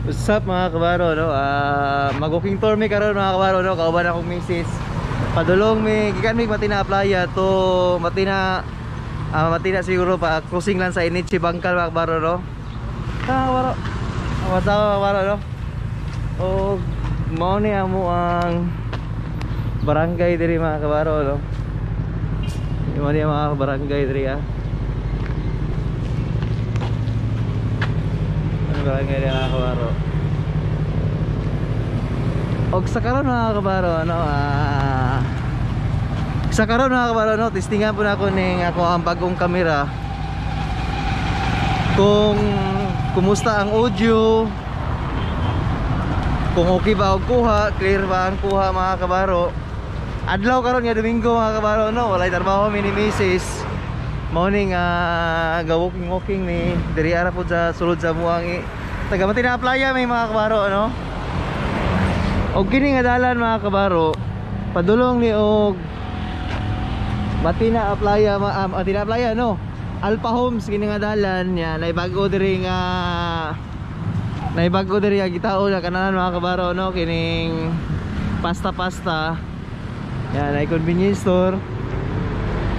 What's up mga kabaro, no? Mag-walking tour mi karon mga kabaro, no? Kauban akong misis. Padulong mi gikan mi Matina Playa to Matina, Matina siguro pa crossing lang sa Inichi Bangkal mga kabaro, no? Ah, kabaro. What's up mga kabaro, no? O mao ni amo ang barangay diri mga kabaro, no? Mao ni ang mga barangay diri ah. Ano barangay diri mga kabaro? Og sa karon mga kabaro, no, sa karon mga kabaro, no, testingan po na ako ning ako ang bagong kamera. Kung kumusta ang audio, kung okay ba ang kuha, clear ba ang kuha mga kabaro. Adlaw karon nga Domingo mga kabaro, no, walay trabaho mi ni misis. Mao ning ga walking walking ni diri ara pud sa sulod sa muang taga Matina Playa may mga kabaro, no. Og kini nga dalan mga kabaro, padulong ni og Matina Playa, Matina Playa, no. Alpha Homes kini nga dalan nya, naibago diri nga gitao na kananan mga kabaro, no, kining pasta-pasta. Yan, ay convenience store.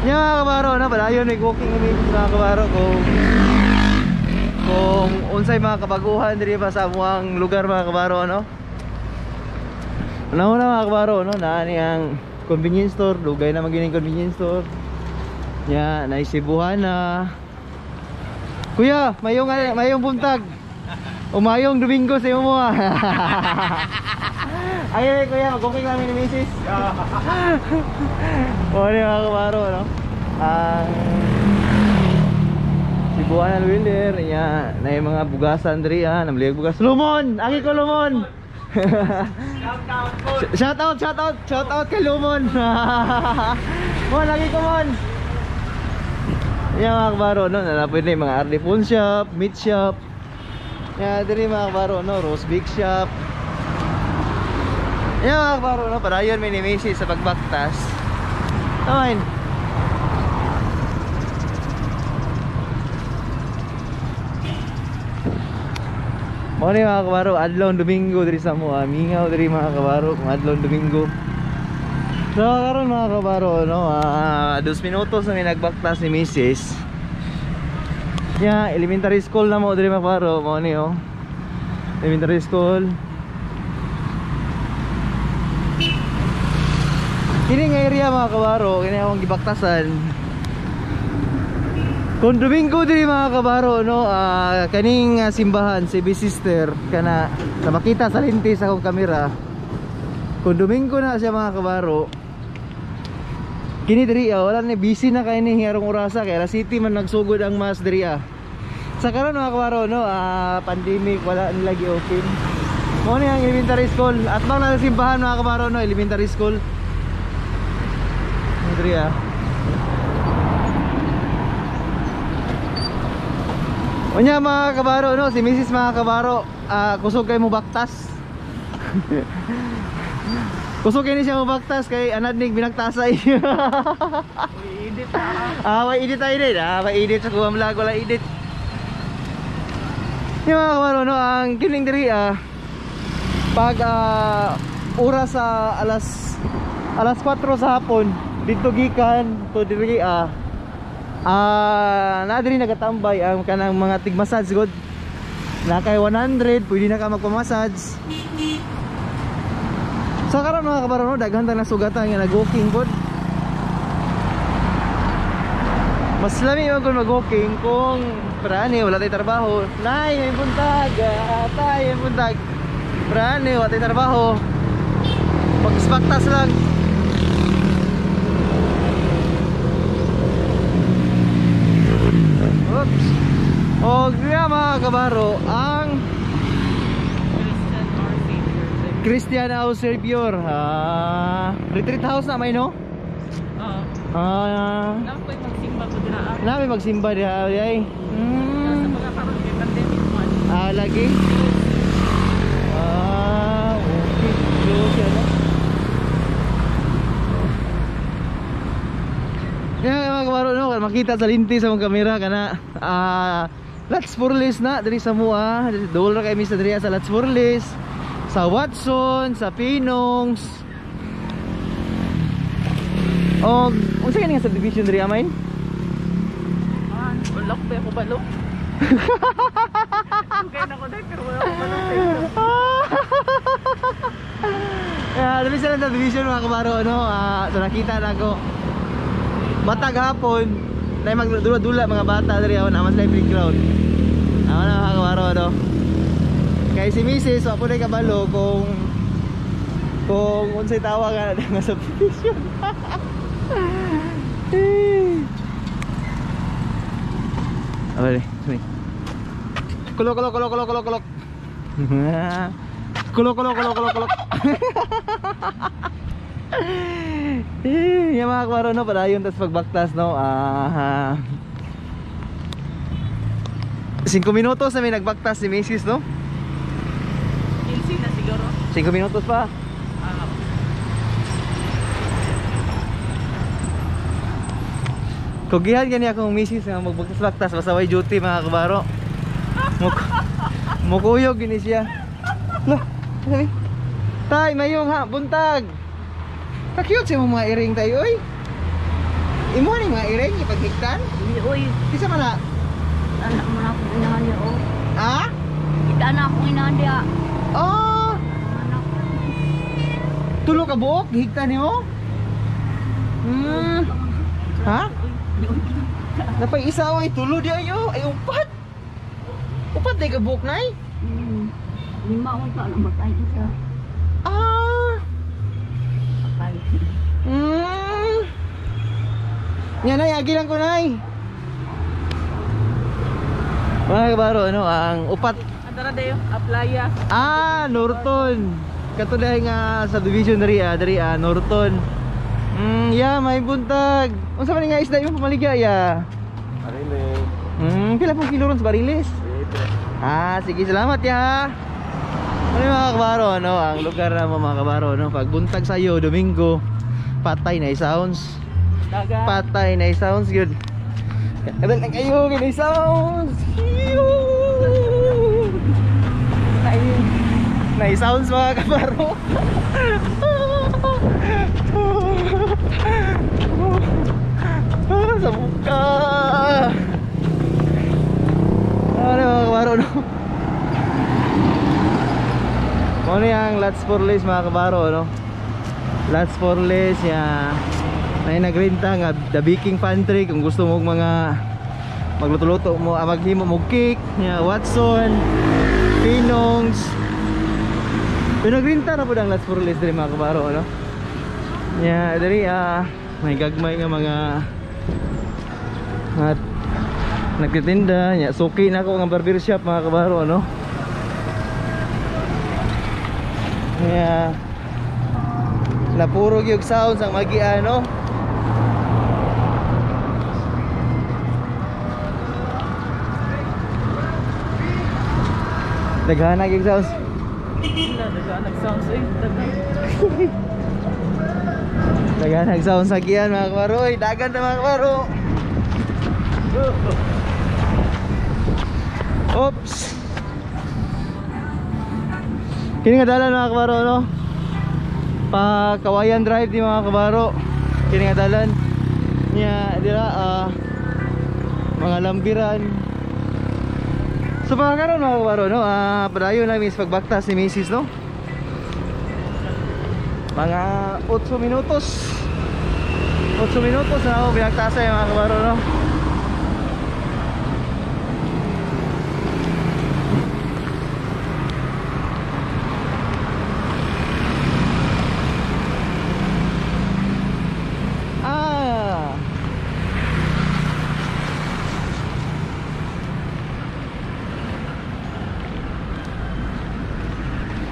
Nya mga kabaro, no, padayon mig walking ni mga kabaro kung unsay mga kabaguhan diri pa sa amuang lugar mga kabaro, no. Una-una mga kabaro, no, naa ni ang convenience store, dugay na magining convenience store. Nya, naisibuhan na. Kuya, mayong buntag. O mayong Domingo sa imo ah. Ay, kuya, mag-walking lang ni misis. O ni mga kabaro, no. Ang Sibuan Wheeler, nya, na yung mga bugasan diri ah, namliag bugas. Lumon, agi ko Lumon. Shout out, shout out, shout out kay Lumon. Mon, lagi ko Mon. Yan mga kabaro, no, nalapit na yung mga RD Phone Shop, Meat Shop. Yan, diri mga kabaro, no, Rose Bake Shop. Yan mga kabaro, no, padayon may ni Macy sa pagbaktas. Tamain. Mao ni mga kabaro, adlaw Domingo diri sa mo, mingaw diri mga kabaro kung adlaw Domingo. So karon mga kabaro, no, 2 minutos na may nagbaktas ni Mrs. Ya, elementary school na mo diri mga kabaro, mao ni oh. Elementary school. Kini nga area mga kabaro, kini akong gibaktasan. Kung Domingo diri mga kabaro, no, kaning simbahan si B Sister kana sa makita sa linti sa akong kamera. Kung Domingo na siya mga kabaro, kini diri wala ni busy na kay ni harong orasa kay la city man nagsugod ang mass diri ah. Sa karon mga kabaro, no, pandemic wala ni lagi open. Mo ni ang elementary school at bang na simbahan mga kabaro, no, elementary school. Diri ah. Unya mga kabaro, no, si Mrs. mga kabaro, kusog kay mo baktas. Kusog kay ni siya mo baktas kay anad nig binagtasay. Edit na. May edit tayo din. May edit sa kuwang vlog, wala edit. Yung mga kabaro, no, ang kining diri pag oras sa alas 4 sa hapon didto gikan to diri na diri nagatambay ang kanang mga tig-massage god. Na kay 100 pwede na ka magpa-massage. Sa karon mga kabaro, no, daghan ta nasugatan nga nag-walking pod. Mas lami man kung mag-walking kung prani wala tay trabaho. Nay, may buntag, tay, may buntag. Prani wala tay trabaho. Pag-spaktas lang. Oops. Og nga mga kabaro, ang Christian Our Savior. Retreat house na may no? Oo. Napoy magsimba po dira. Napoy magsimba dira ay. Sa pagkakaroon kay pandemic man. Lagi. Okay. Close yan, no? Yan mga kabaro, no, makita sa linti sa mga kamera kana Lots Furlis na diri sa mua. Duol ra kay mi sa diri sa Lots Furlis, sa Watson, sa Pinongs. Og unsa kani nga subdivision diri amain? Ah, ulok pa ako balok. Kaya na ko dahil pero wala ko balok. Yeah, diri sa subdivision mga kabaro no. So nakita na ko. Matag hapon, na magdula-dula mga bata diri ako naman sa playground. Ako na mga kabaro no. Kay si Mrs. wa po na kabalo kung unsay tawag nga nga subdivision. Abale, sumi. Kulok kulok kulok kulok kulok kulok. Kulok kulok kulok kulok kulok. Yung mga kabaro no, padayon tas pagbaktas no. 5 minutos na may nagbaktas si Mrs. no. 15 na siguro. 5 minutos pa. Kugihan gani akong misis nga magbaktas-baktas basta way duty mga kabaro. Mukuyog gini siya. Lah, sabi. Tay, mayong ha, buntag. Ka-cute sa imong mga iring tayo oy. Imo ni mga iring ipaghigtan? Hindi, oy. Kinsa man na? Anak mo na akong inahan niya, oh. Ha? Kita na akong inahan niya. Oh! Anak. Tulo ka buok gihigtan nimo? Ha? Napay isa oy, tulo di ayo. Ay upat. Upat day ka buok nay? Lima akong tao na matay isa. Ah. Patay. Nya nay, agi lang ko nay. Mga kabaro, ano ang upat? Andara dayo, Aplaya. Ah, Norton. Kato dahil nga subdivision diri diri Norton. Yeah, may buntag. Unsa man nga isda imong pamaligya ya? Bariles. Pila pong kilo ron sa bariles? Ah, sige, salamat ya. Ano yung mga kabaro, no? Ang lugar na mo mga kabaro, no? Pag buntag sa'yo, Domingo, patay na sounds. Daga. Patay na sounds good. Kadal lang kayo, gini sounds. Nai sounds mga kabaro. Sa buka. Ano mga kabaro, no? Ano yung Lots for Less mga kabaro, no? Lots for Less, ya. May nagrenta nga The Baking Pantry kung gusto mo mga magluto-luto mo, maghimo mo cake, ya, Watson, Pinongs. Pero nagrenta na po ang Lots for Less diri mga kabaro, no? Ya, diri may gagmay nga mga at nagtitinda, ya, suki na ako nga barber shop mga kabaro, no? Ya. Napuro gyud sounds ang magian, no? Daghan gyud sounds. Wala, daghan sounds eh. Daghan. Daghan sounds sa gian mga kabaro. Oy, dagan ta mga kabaro. Oops. Kini nga dalan mga kabaro, no? Pa Kawayan Drive di mga kabaro. Kini nga dalan niya dira mga lambiran. So pa karon mga kabaro, no? Padayon na mis pagbaktas ni Mrs., no? Mga 8 minutos. 8 minutos na ako binagtasa mga kabaro, no?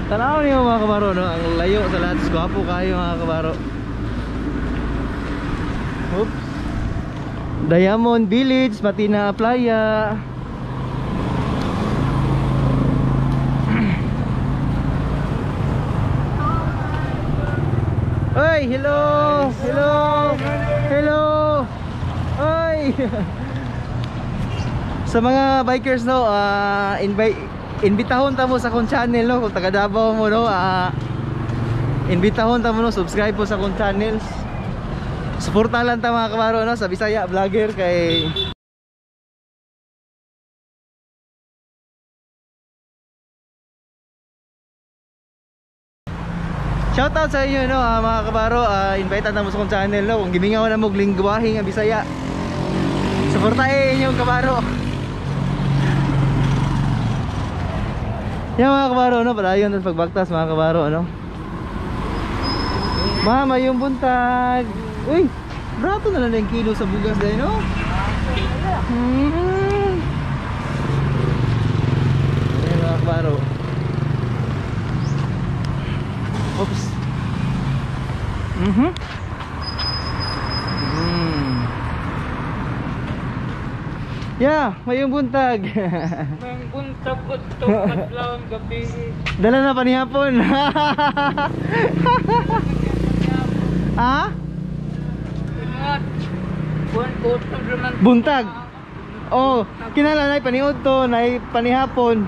Tanaw niyo mga kabaro, no? Ang layo sa lahat. Gwapo kayo mga kabaro. Oops. Diamond Village, Matina Playa. Oy, hello! Hello! Hello! Oy! Sa mga bikers no, imbitahon ta mo sa akong channel no, kung taga Davao mo no, imbitahon ta mo no, subscribe po sa akong channels. Suportahan lang ta mga kabaro no sa Bisaya vlogger kay shoutout sa inyo no, mga kabaro, invite ta mo sa akong channel no, kung gimingaw na mo og lingwahe nga Bisaya. Suportahin inyong kabaro. Yan mga kabaro no, padayon tas pagbaktas mga kabaro no. Mama, yung buntag. Uy, brato na lang yung kilo sa bugas dahil no. Ayan mga kabaro. Oops. Yeah, mayong buntag. Mayong buntag udto kadlawon gabi. Dala na panihapon. Ha? Buntag. Oh, kinala nay paniud to, nay panihapon.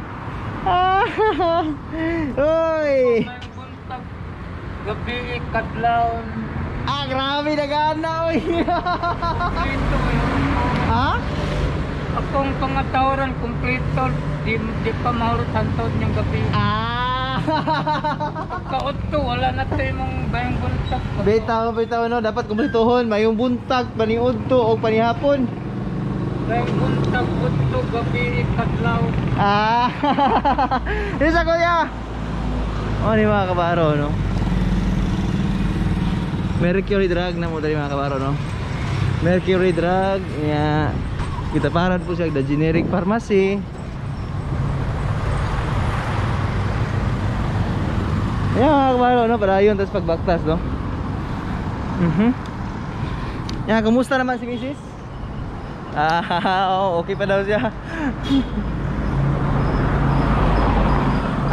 Oy. Mayong buntag gabi kadlawon. Ah, grabe nagana oy. Ha? Akong pangatawran kumpleto, di pa mahurot hantod niyang gabi. Ah. Pagka-udto wala na tayo mong bayong buntag. Bitaw, bitaw no, dapat kumpletuhon, mayong buntag, paniudto og panihapon. Bayong buntag udto gabi kadlaw. Ah. Isa kuya. Oh ni mga kabaro no. Mercury Drug na mo dali mga kabaro no. Mercury Drug nya. Kita parad po siya the generic pharmacy. Ayan mga kabaro no, padayon tas pagbaktas no. Yan, kumusta naman si Mrs.? Ah, oh, okay pa daw siya.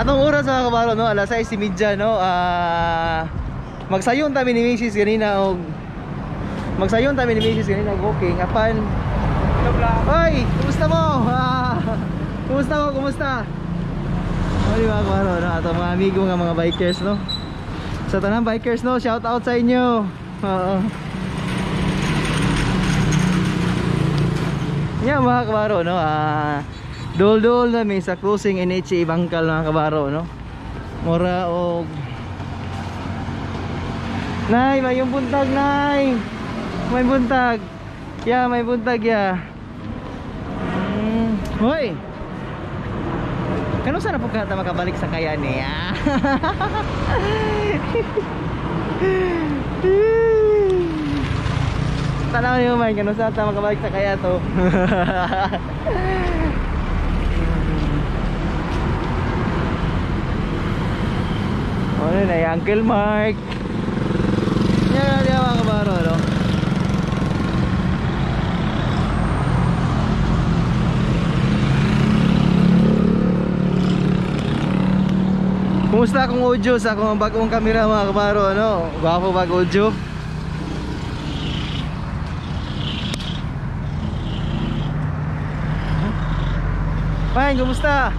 Atong oras mga kabaro no, alas 6:30 no. Magsayon ta mi ni Mrs. ganina og magsayon ta mi ni Mrs. ganina og walking apan. Hoy, kumusta mo? Kumusta mo? Kumusta? Oy, mga kabaro no, ato mga amigo nga mga bikers no. Sa tanang bikers no, shout out sa inyo. Oo. Yan mga kabaro no, dol-dol na mi sa cruising NHA Bangkal mga kabaro no. Mura og Nay, mayong buntag nay. May buntag. Ya, may buntag ya. Hoy. Kano sana po ka makabalik sa kaya niya? Tanaw niyo man kano sa ta makabalik sa kaya to. Ano na Uncle Mark. Yan yan mga kabaro no. Kumusta akong audio sa akong bagong kamera mga kabaro no? Gwapo bag audio. Fine, kumusta?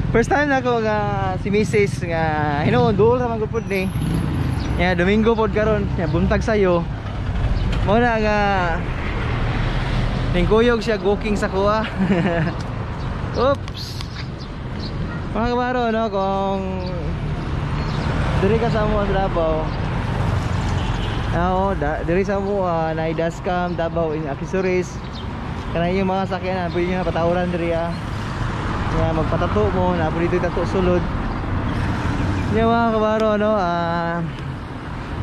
First time na ako nga si Mrs. nga hinuon duol ra man gud pud ni. Ya Domingo pod karon, ya buntag sayo. Mao na nga ningkuyog siya walking sa kuha. Oops. Mga kabaro no, kung diri ka sa amo sa Davao. Oo, diri sa amo na dashcam Davao in accessories. Kanang inyong mga sakyanan pwede niyo na patawran diri ah. Nga magpatato mo, na pwede dito tato sulod. Nya mga kabaro no,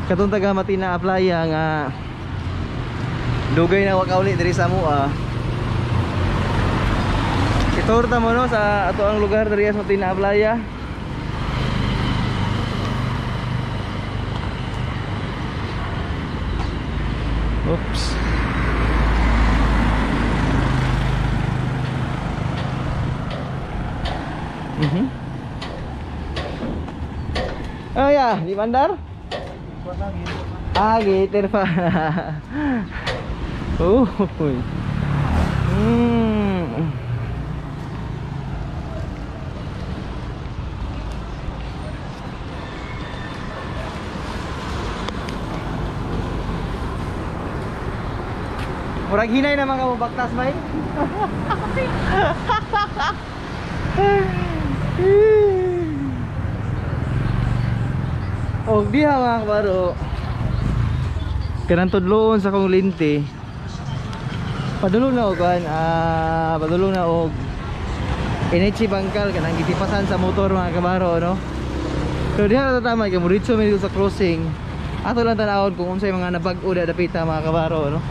katong taga Matina Aplaya nga dugay na wa kauli diri sa amo ah. Itur ta mo no sa ato ang lugar diri sa Matina Aplaya. Oops. Oh ya, di bandar? Ah, gator pa. Uy. Murag hinay naman ka mo baktas, may. Og diha mga kabaro, kanang tudloon sa akong linti. Padulong na og kuan, padulong na og NH Bangkal kanang gitipasan sa motor mga kabaro, no. So diha na tama kay moritso mi dito sa crossing. Ato lang tan-awon kung unsay mga nabag-o da dapita mga kabaro, no.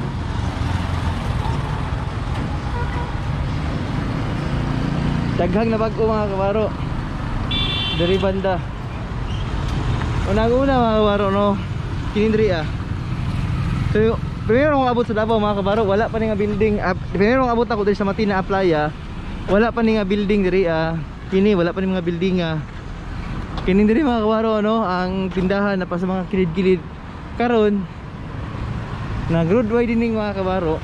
Daghang nabag-o mga kabaro diri banda. Unang-una mga kabaro, no, kini diri ah. So primero akong abot sa Davao mga kabaro, wala pa ni nga building. Primero akong abot ako diri sa Matina Aplaya, wala pa ni nga building diri ah. Kini wala pa ni mga building ah. Kini diri mga kabaro, no, ang tindahan na pa sa mga kilid-kilid. Karon nag road widening mga kabaro.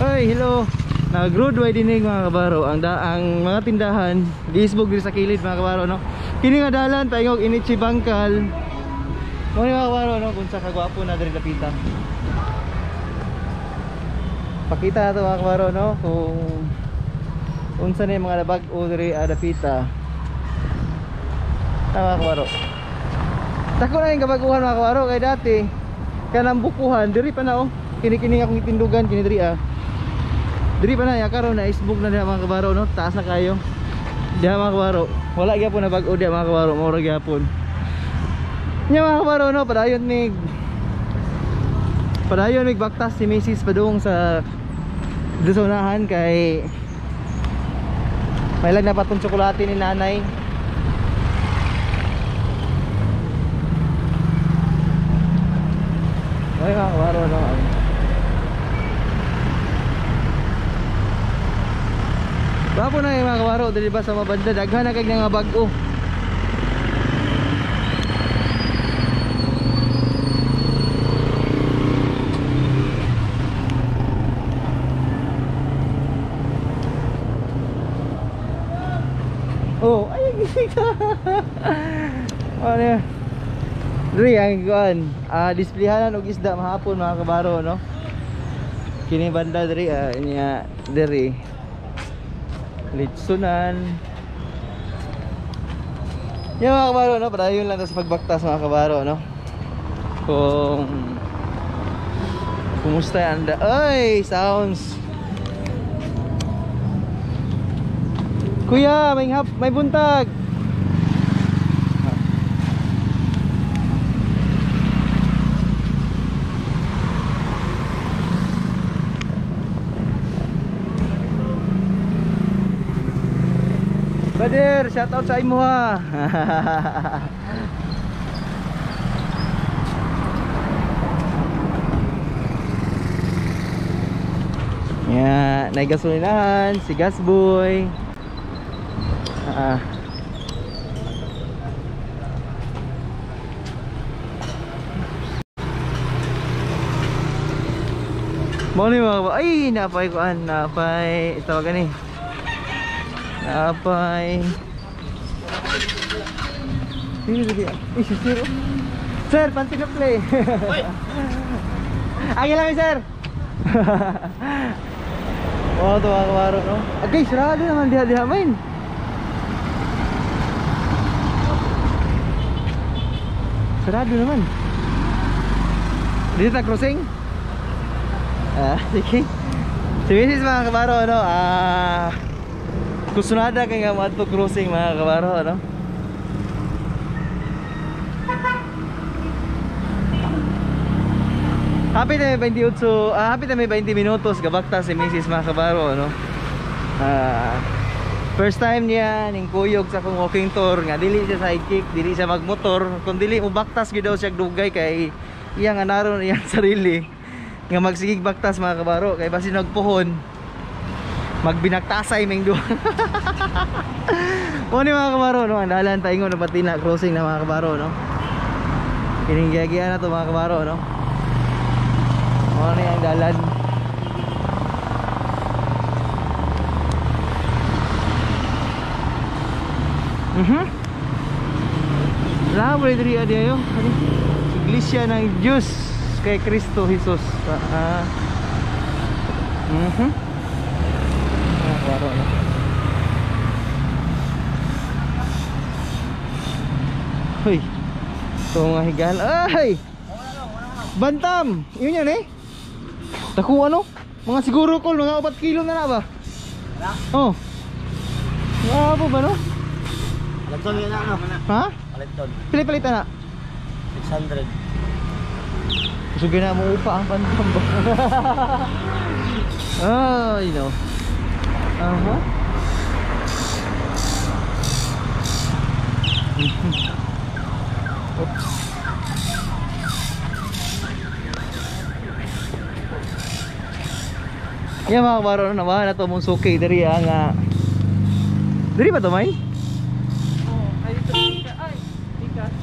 Hey, hello. Nag road widening mga kabaro. Ang ang mga tindahan giisbog diri sa kilid mga kabaro, no. Kini nga dalan paingog Inichi Bangkal. Mo ni mga kabaro, no, kung sa kagwapo na diri dapita. Pakita nato mga kabaro, no, kung unsa ni mga nabag-o diri dapita. Tama mga kabaro. Dako na yung kabaguhan mga kabaro kay dati kanang bukuhan diri pa na oh. Kini-kini akong itindugan kini diri ah. Diri pa na ya karon na isbog na diha mga kabaro, no. Taas na kayo. Diha mga kabaro. Wala gyapon na bag-o diha mga kabaro, mao ra gyapon. Nya mga kabaro, no, padayon mig baktas si Mrs. padung sa dusonahan kay may lang napatong tsokolate ni nanay. Ay mga kabaro, no. Bapo na yung mga kabaro, dili ba sa mabanda daghan na kay nga bag-o. Oh, ay gising ka. Ano yan? Diri ang kuan, displayhanan og isda mahapon mga kabaro, no. Kini banda diri niya diri. Litsunan. Yan mga kabaro, no, padayon lang ta sa pagbaktas mga kabaro, no. Kung kumusta anda? Ay, sounds. Kuya, may buntag. Brother, shout out sa imo ha. Ya, naik gasolinahan si Gasboy. Mo ni mga ay napay kuan, napay tawag ani. Napay. Sino dili? Eh, si sir. Sir, pantinukle. Ay lang sir. Oh, tuwa ka baro, no? Okay, sarado naman diha-diha main. Sarado naman. Dito ta crossing? Sige. Si Mrs. mga kabaro, no? Kusunada kay nga moadto crossing mga kabaro, no? Happy na may 28, happy na may 20 minutos gabakta si Mrs. mga kabaro, no? First time niya ning kuyog sa akong walking tour nga dili siya sidekick, dili siya magmotor, kun dili mo baktas gyud daw siya dugay kay iyang anaron iyang sarili nga magsigig baktas mga kabaro kay basin nagpuhon magbinaktasay ming duha. Mo ni mga kabaro, no, ang dalan paingon na Patina crossing na mga kabaro, no. Kining giagian na to mga kabaro, no? Mao ni ang dalan. Labre diri adi ayo. Iglesia ng Diyos kay Kristo Jesus. Kabaro, no? Hoy. Ito nga higal. Ay! Bantam! Yun yan eh. Taku ano? Mga siguro kol, mga 4 kilo na na ba? Oh. Mga po ba no? Alanton yun na ano? Ha? Alanton. Pili-palit na. 600. Gusto na mo upa ang bantam ba? Oh, you know. Aha. Oops. Yeah, mga kabaro, no, naman na to mong suki diri nga. Diri ba to, May? Oh, ay dito ka. Ay, tikas.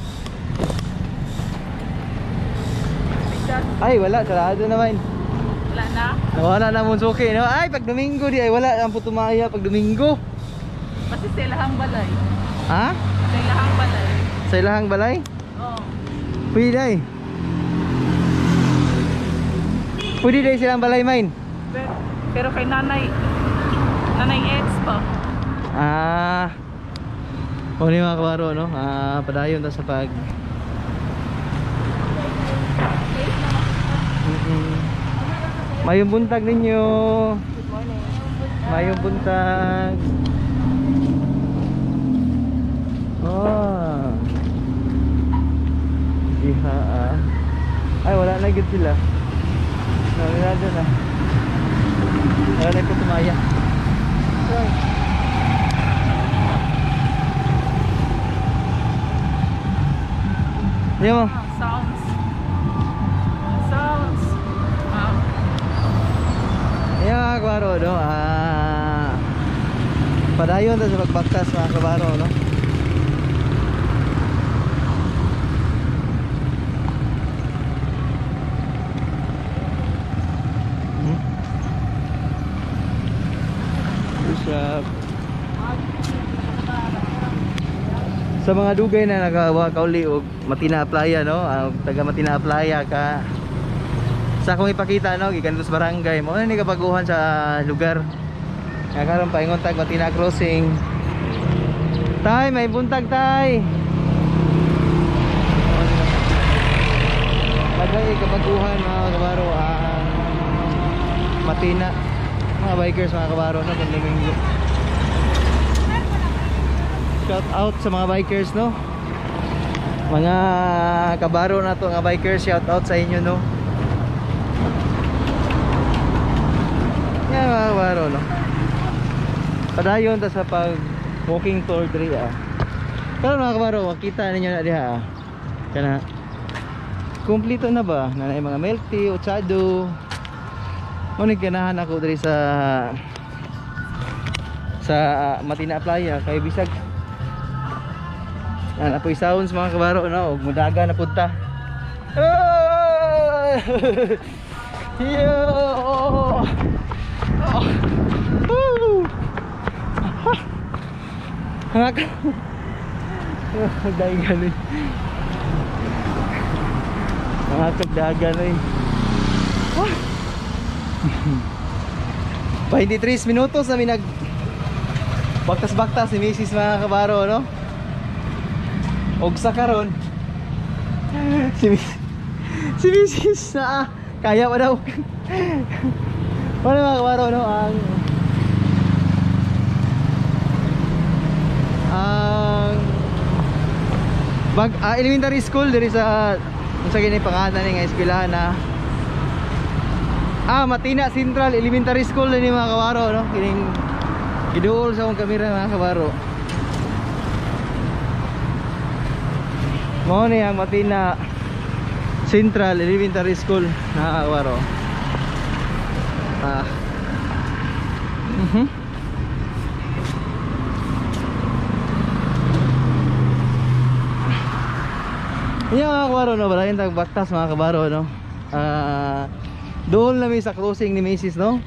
Tikas. Ay, wala, sarado naman. Wala na. Nawala na mong suki, no? Ay, pag Domingo di ay wala ang putumaya pag Domingo. Basta sa ilahang balay. Ha? Sa ilahang balay. Sa ilahang balay? Oo. Pwede day. Pwede day silang balay, main. Pero kay Nanay, Nanay Eds pa. Ah. O ni mga kabaro, no? Ah, padayon ta sa pag Mayong buntag ninyo. Good morning. Mayong buntag. Oh. Diha ah. Ay, wala na gid sila. Nawala na. Wala na ko tumaya. Di mo. Sounds. Sounds. Ah. Yeah, mga kabaro, no? Padayon ta sa pagbaktas mga kabaro, no? Usap. Sa mga dugay na nakawakauli og Matina Playa, no? Taga Matina Playa ka. Sa akong ipakita, no, gikan sa barangay, mao na ni kabaguhan sa lugar. Nga karon paingon tag Matina Crossing. Tay, may buntag tay. Bagay kabaguhan mga kabaro ang Matina. Mga bikers mga kabaro, no, kung Domingo. Shout out sa mga bikers, no. Mga kabaro na to nga bikers, shout out sa inyo, no. Yan mga kabaro, no. Padayon ta sa pag walking tour diri ah. Pero mga kabaro, makita ninyo na diha ah. Kana kumpleto na ba? Nanay mga milk tea, ochado. Mo ni ganahan ako diri sa Matina Playa kay bisag yan apoy sounds mga kabaro, no, ug mudaga na pud ta. Yo! Oh. Woo! Hangak. Dagan eh. Hangak dagan eh. Ah. 23 minutos na nag baktas-baktas si Mrs. mga kabaro, no? Og sa karon si Mrs. na kaya pa daw. Wala mga kabaro, no, ang bag elementary school diri sa unsa gini pangalan ni nga eskwelahan na Matina Central Elementary School ni mga kabaro, no? Kining giduol sa akong kamera mga kabaro. Mao ni ang Matina Central Elementary School mga kabaro. Iya mga kabaro no, balahin tag baktas mga kabaro no. Doon lang sa crossing ni Mrs. no.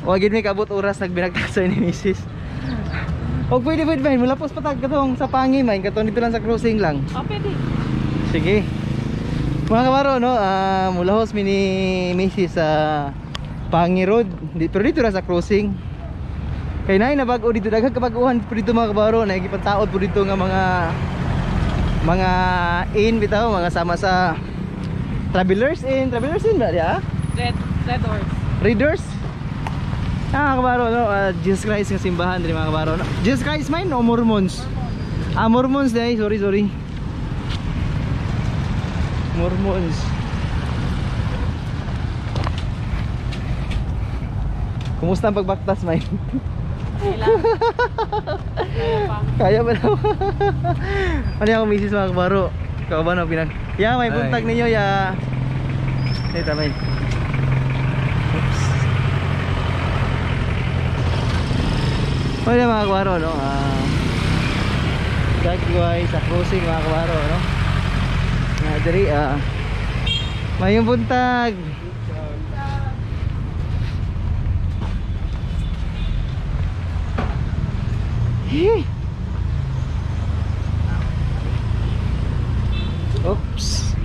Wa gid may kabot oras nagbinagtasan ni Mrs. Og pwede pwede man, mula pos patag katong sa pangi man, katong dito lang sa crossing lang. Oh, pwede. Sige. Mga kabaro no, mulahos mi ni Mrs. sa Pangi Road. Pero dito ra sa crossing. Kay nay na bag-o dito, daghang kabag-ohan po dito mga kabaro, nagipantaod po dito nga mga inn bitaw, mga sama sa Travelers Inn, Travelers Inn ba diya? Red Horse. Readers? Ah, mga kabaro no, Jesus Christ nga simbahan diri mga kabaro no. Jesus Christ mine o Mormons? Ah, Mormons dai, sorry sorry. Mormons. Kumusta ang pagbaktas, mine? Kailan? Kaya pa. Kaya ba daw? Ano yung misis mga kabaro? Ikaw ba no pinag... Ya, may buntag ninyo ya. Dito, may. Oops. Wala mga kabaro no. Dagway sa crossing mga kabaro no. Nga diri may buntag. Hey. Oops.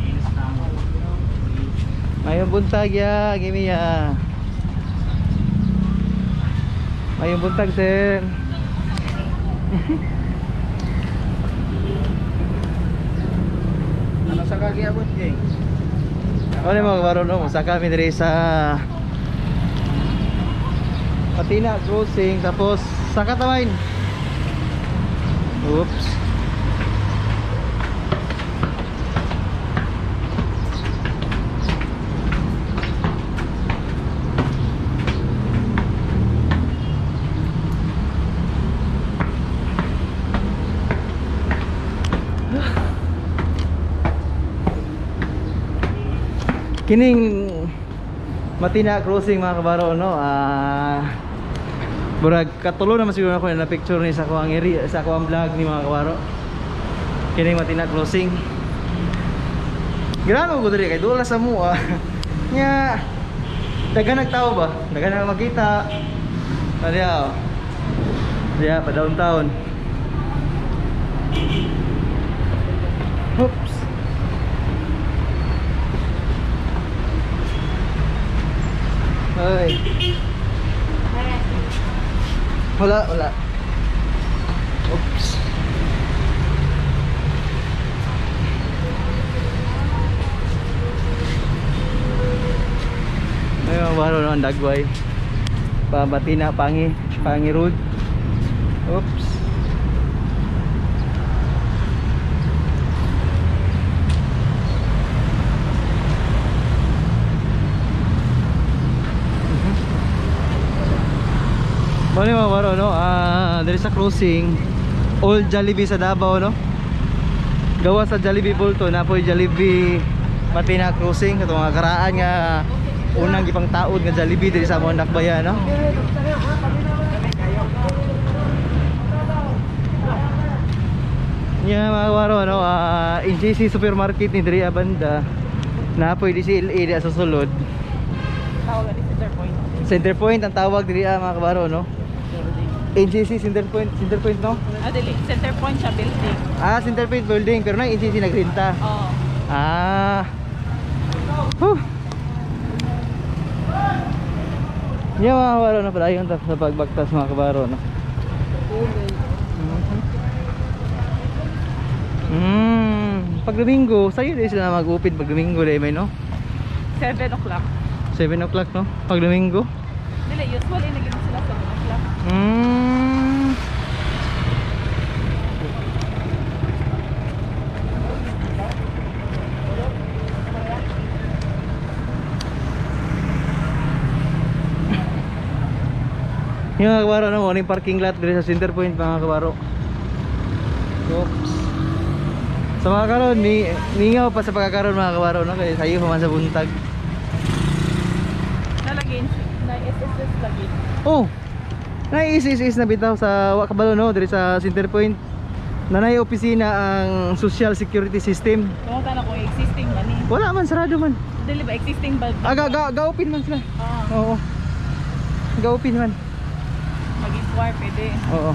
Mayong buntag ya, give ya. Mayong buntag sir. Ano sa kagiabot, Jeng? Ano mga kabaro no, musaka kami diri sa Patina crossing tapos sa Katamain. Oops. Kining Matina crossing mga kabaro no. Burag katulo naman siguro ako na picture ni sa kuang area, sa kuang vlog ni mga kabaro. Kining Matina crossing. Grano ko diri kay dula sa mua. Nya daghan nagtao ba? Daghan na makita. Adiya. Diya pa downtown. Oops. Ay. Wala, wala. Oops. Ay, mga baro naman, dagway. Pabatina, Pangi, Pangi Road. Oops. Bale mga baro no, diri sa crossing, Old Jollibee sa Davao no. Gawa sa Jollibee Bulto na po'y Jollibee Matina crossing katong mga karaan nga unang gipangtaod nga Jollibee diri sa among Dakbayan no. Nya mga baro no, NJC supermarket ni diri banda. Na po'y DCLA diha sa sulod. Tawag ani Center Point. Center Point ang tawag diri mga kabaro no. NJC Center Point, Center Point no? Ah, dili. Center Point siya building. Ah, Center Point building pero na NJC nagrenta. Oo. Ah. Huh. Yeah, mga kabaro na pala yung sa pagbagtas mga kabaro no. Pag Domingo, sayo din sila mag-open pag Domingo dai may no. 7 o'clock. 7 o'clock no? Pag Domingo. Dili, usually naging sila 7 o'clock. Yung mga kabaro no, morning parking lot diri sa Center Point mga kabaro. Oops. Sa mga karon ni ningaw pa sa pagkakaroon mga kabaro no, kay sayo pa man sa buntag. Nalagin na SSS lagi. Oh. Na SSS na bitaw sa wa kabalo no diri sa Center Point. Nanay opisina ang Social Security System. Kumusta na ko existing ba ni? Wala man, sarado man. Dili ba existing ba? Ah, ga open man sila. Oo. Oo. Ga-open man. Mag-inquire pwede. Oo.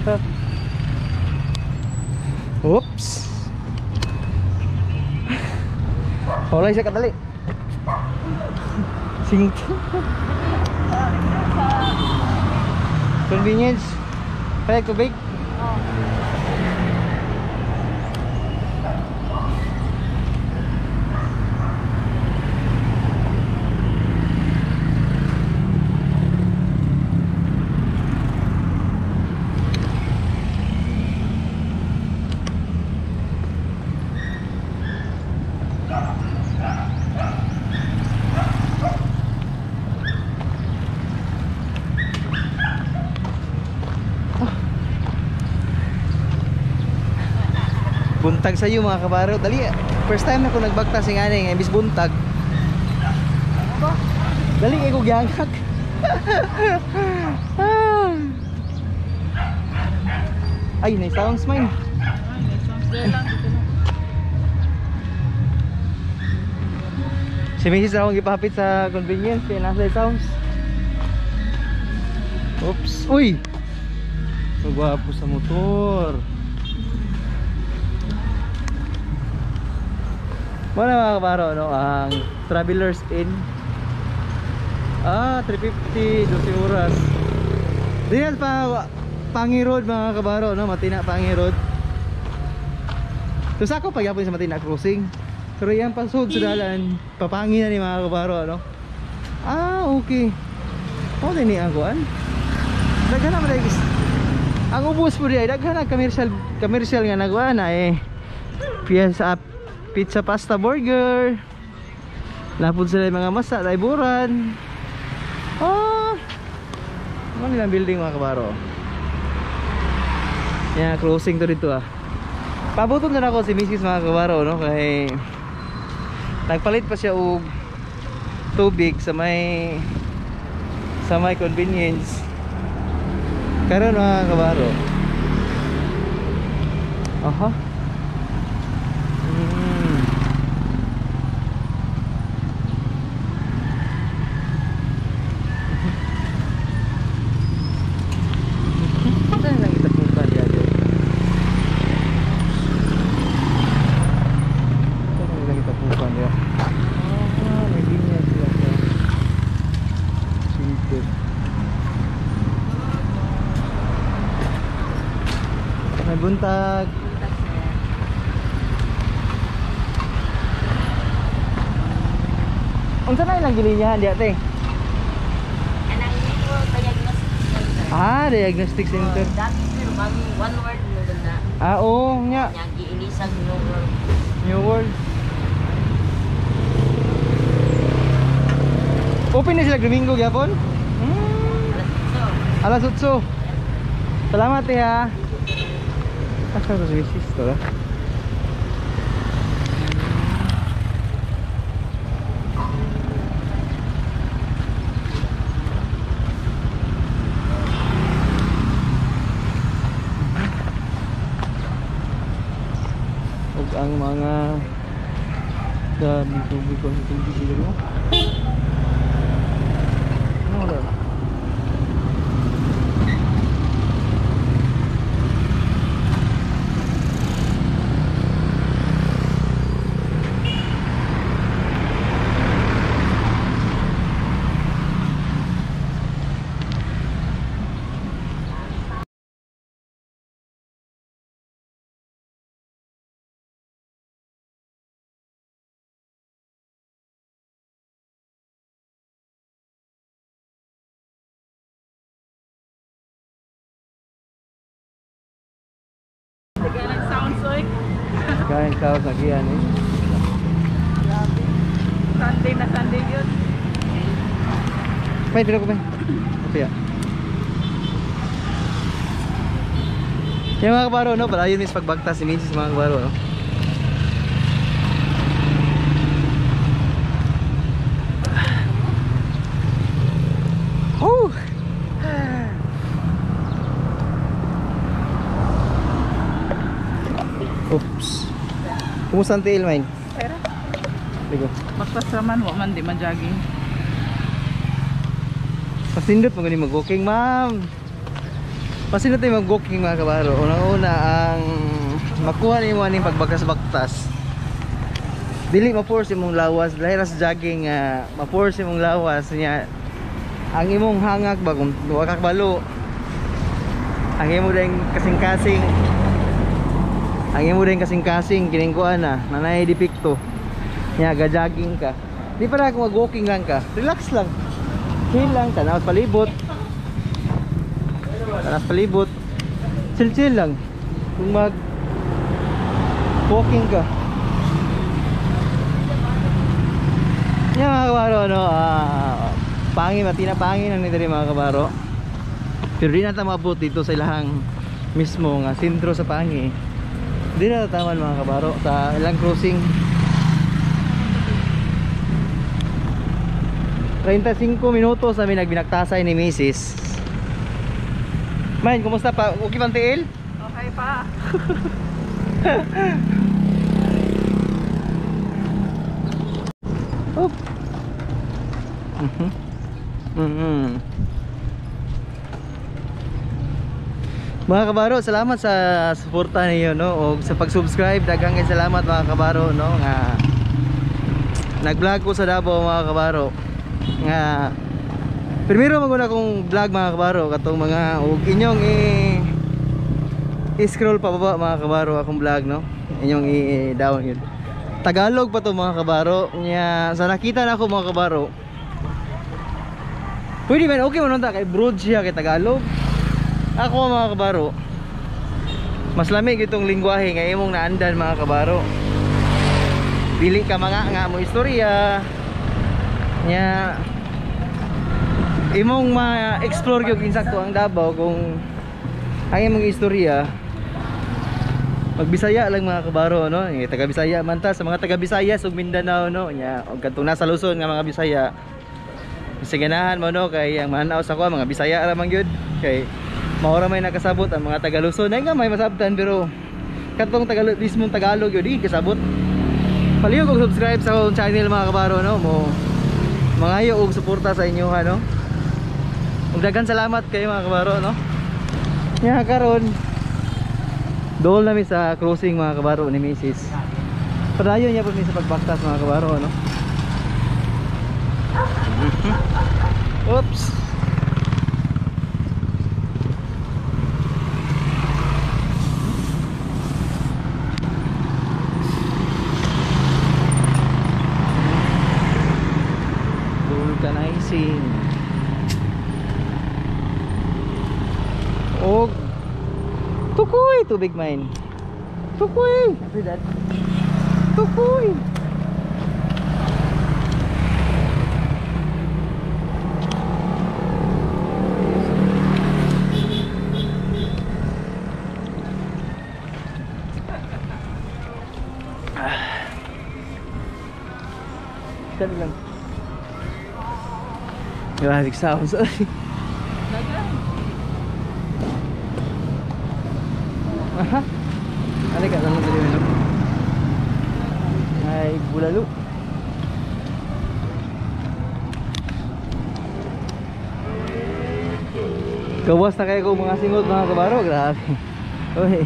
Ha. Oops. Wala siya kadali. Sing. Convenience. Kaya tubig. Oh. Buntag sa iyo mga kabaro. Dali. First time na ko nagbagtas sing ani imbis buntag. Dali kay ko gihangak. Ah. Ay, nice sounds mine. Ay, may sounds there lang dito na. Si Mrs. na akong gipahapit sa convenience kaya nasa sounds. Oops. Uy! Magwapo sa motor. Wala mga kabaro, no? Ang Travelers Inn. Ah, 350, 12 oras. Diyan pa Pangi Road mga kabaro, no? Matina Pangi Road. So sako pagyapon sa Matina Crossing. Pero yan pasod sa dalan, papangi na ni mga kabaro, no? Ah, okay. Oh, ni ang kuan. Daghan na man dahil- Ang ubos po diay daghan na commercial commercial nga nagkuan na eh. Pizza, pizza pasta burger. Lapod sila yung mga masa, daiburan. Ah. Ano nilang building mga kabaro? Yan, closing to dito ah. Pabuton na ako si Mrs. mga kabaro no kay nagpalit pa siya og tubig sa may convenience. Karon mga kabaro. Aha. Saan lang itapukan niya dyan? Saan lang itapukan niya? Ah, may linya sila sa silver. May buntag. Unsa na ilang gilinyahan diya te? Anang network diagnostic center. Ah, diagnostic center. Oh, dati pero bang one word mo doon na. Ah, oo nga. Nya giilisag no world. New World. Open na sila Domingo gyapon? Alas Alas 8. Salamat eh ha. Asa to si misis to lah. Ug ang mga dami tubig ko tubig sila no. Ano wala? Tagalog sounds like. Kain ka sa giyan eh. Grabe. Sunday na Sunday yun. May dito ko ba? Okay. Yung mga kabaro, no? Palayon is pagbagtas si Mrs. mga kabaro, no? Oops. Kumusta ang tiil, Main? Pera. Ligo. Baktas raman, wa man di man jogging. Pasindot mo gani mag-walking, ma'am. Pasindot tayo mag-walking mga kabaro. Unang-una ang makuha nimo aning pagbagtas-baktas. Dili ma-force imong lawas, lahi ra sa jogging nga ma-force imong lawas niya. Ang imong hangak ba kung wa ka kabalo. Ang imo ding kasing-kasing. Ang imo ding kasing-kasing kining kuan na, nanay depekto. Nya ga-jogging ka. Di pa na kung mag-walking lang ka. Relax lang. Chill lang, tanaw palibot. Tanaw palibot. Chill chill lang. Kung mag walking ka. Yan mga kabaro, ano, pangin, matina pangin ang nidiri mga kabaro. Pero di na ta maabot dito sa ilahang mismo nga sentro sa Pangi. Di na taman mga kabaro sa ilang crossing. 35 minutos namin nagbinaktasay ni Mrs. Main, kumusta pa? Okay bang tiil? Okay pa. Oh. Mga kabaro, salamat sa suporta ninyo, no, o sa pag-subscribe. Daghang salamat mga kabaro, no, nga nag-vlog ko sa Davao mga kabaro. Nga primero maguna kong vlog mga kabaro katong mga og inyong i-scroll pababa mga kabaro akong vlog, no. Inyong i-down yun. Tagalog pa to mga kabaro. Nya sa nakita na ako mga kabaro. Pwede man, okay man ta kay broad siya kay Tagalog. Ako mga kabaro, mas lamig itong lingwahe nga imong naandan mga kabaro. Dili ka mga nga mo istorya. Nya imong ma-explore gyud insakto ang Davao kung ang imong istorya. Magbisaya lang mga kabaro, no? Yung taga Bisaya man ta, sa mga taga Visayas ug Mindanao, no? Nya og kadtong nasa Luzon nga mga Bisaya. Sige ganahan mo, no, kay ang mananaw sa ko mga Bisaya ra man gyud kay mao ra may nakasabot ang mga taga Luzon. Ay nga may masabtan pero katong Tagalog mismong Tagalog gyud di kasabot. Palihog og subscribe sa akong channel mga kabaro, no? Mo mangayo og suporta sa inyo, ha, no? Ug daghan salamat kayo mga kabaro, no? Nya karon dool nami sa crossing mga kabaro ni Mrs. Padayon niya po mi sa pagbaktas mga kabaro, no? Oops. Vulcanizing. Og tukoy tubig mine. Tukoy. After that. Tukoy. Sabi lang. Grabe sounds. Aha. Ano ka naman dali mo? Ay, bulalo. Gawas na kayo kung mga singot mga kabaro, grabe. Oy.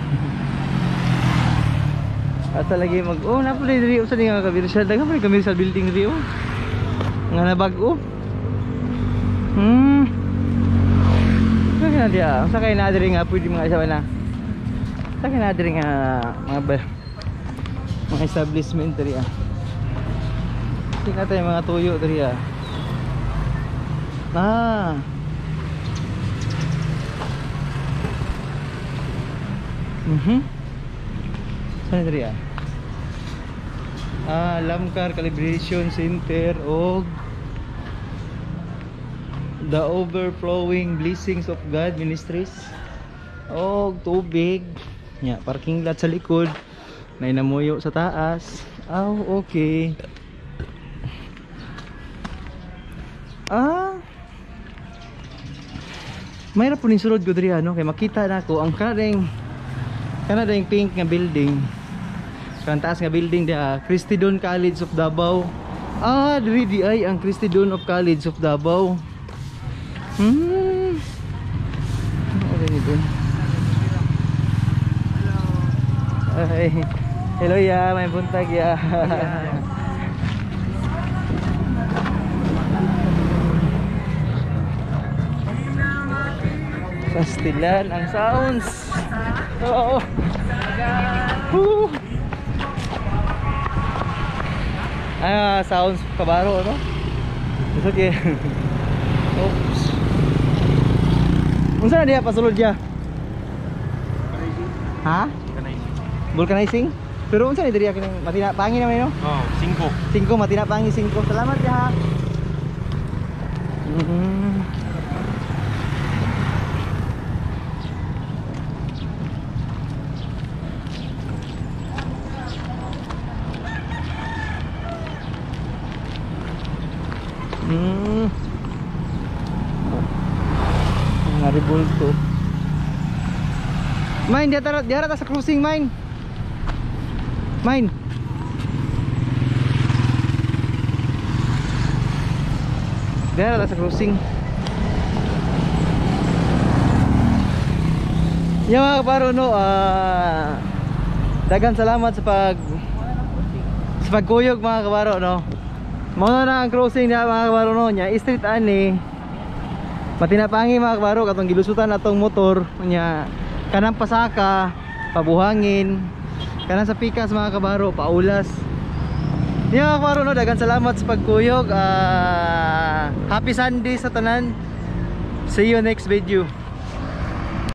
Asa lagi mag oh napali diri usa ni nga commercial, daghan pa ni commercial building diri oh. Nga nabag-o. Sa kay na diya? Sa kay na diri nga pwede mga isa na. Sa kay na diri nga mga mga establishment diri ah. Tingnan tayo mga tuyo diri ah. Ah. Saan diri ah? Ah, Lamcar Calibration Center og The Overflowing Blessings of God Ministries. Og tubig. Nya, parking lot sa likod. May namuyo sa taas. Oh, okay. Ah. Mayra po ning sulod ko diri ano kay makita na ako ang kanadeng pink nga building. Kanang taas nga building diha, Christi Dawn College of Davao. Ah, diri di ay ang Christi Dawn of College of Davao. Ano ni dun? Ay. Hello ya, may buntag ya. Pastilan ang sounds. Oo. Woo. Ah, sounds kabaro, no? It's okay. Oops. Unsa na diha pasulod diha? Ha? Vulcanizing? Pero unsa ni diri kining matina pangi naman, no? Oh, 5. 5 matina pangi 5. Salamat ya. Nga ribulto. Mine, diara ta sa cruising, mine. Mine. Diara ta sa cruising. Yan mga kaparo, no, daghang salamat sa pagkuyog mga kaparo, no. Mao na ang crossing niya mga kaparo, no. Nya street ani. Matinapangi mga kaparo katong gilusutan atong motor nya kanang pasaka, pabuhangin, kanang sa pikas mga kabaro, paulas. Yan mga kabaro, no, daghang salamat sa pagkuyog. Happy Sunday sa tanan. See you next video.